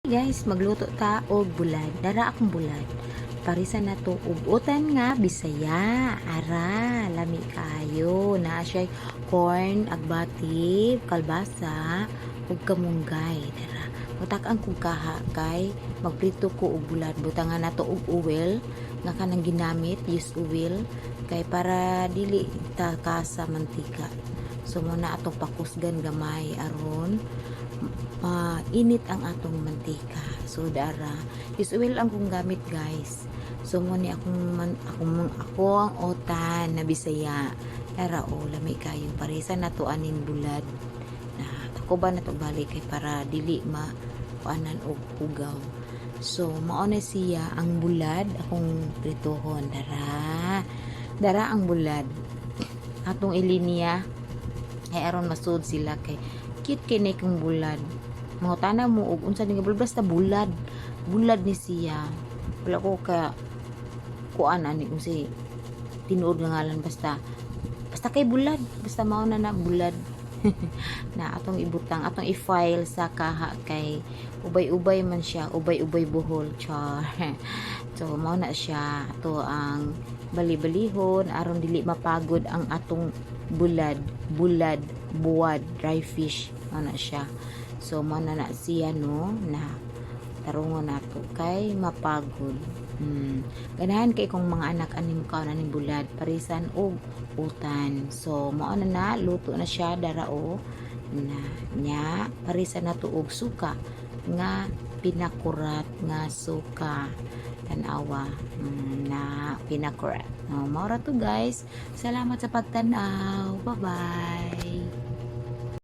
Guys, magluto ta og bulad. Dara akong bulad. Parisan nato og utan nga Bisaya. Ara, lami kaayo. Naa siya corn, agbati, kalbasa, ug kamunggay. Dara. Mutak-ang kog kaha kay magprito ko og bulad. Butangan nato og oil nga kanang ginamit, use oil kay para dili ta ka sa mantika. So mao na atong pakusgan gamay aron mainit ang atong mantika. So dara, use oil ang kong gamit, guys. So mo ni akong man, akong ako ang utan na Bisaya. Dara o, lami kayo. Parisa na to aning bulad. Na takuban na to balik kay para dili ma kuanan og hugaw. So mao na siya ang bulad akong prituhon. Dara. Dara ang bulad. Atong ilinya ay aron masud sila kay cute kay ni kong bulad. Mangutana mo og unsa ni nga bulad, basta bulad. Bulad ni siya. Wala ko ka kuan ani kung si tinuod nga ngalan, basta basta kay bulad, basta mao na na bulad na atong ibutang, atong i-file sa kaha kay ubay-ubay man siya, ubay-ubay buhol, char. So mao na siya, ato ang bali-balihon aron dili mapagod ang atong bulad, bulad, buwad, dry fish, mao na siya. So mao na na siya, no, na tarungon nato kay mapagod. Ganahan kay kong mga anak aning kaon aning bulad parisan og utan. So mao na na, luto na siya, dara o na nya parisan nato og suka nga pinakurat nga suka, tanawa na pinakurat. No, mao ra to, guys. Salamat sa pagtan-aw. Bye bye.